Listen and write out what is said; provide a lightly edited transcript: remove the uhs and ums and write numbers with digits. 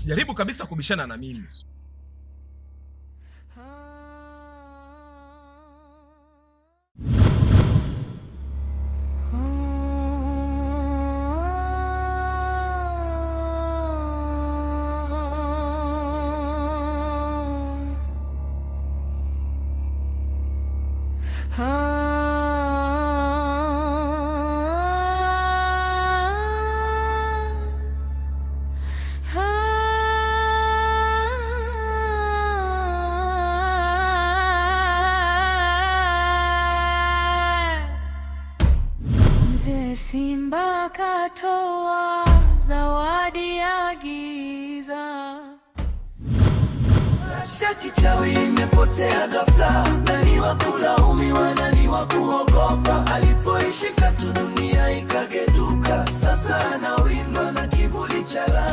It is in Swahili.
Usijaribu kabisa kubishana na mimi. Mzee Simba katoa zawadi ya giza. Rasha kichawi imepotea ghafla, nani wa kulaumiwa, nani wa kuogopa? Alipoishika tu dunia ikagetuka, sasa anawindwa na kivuli cha laana.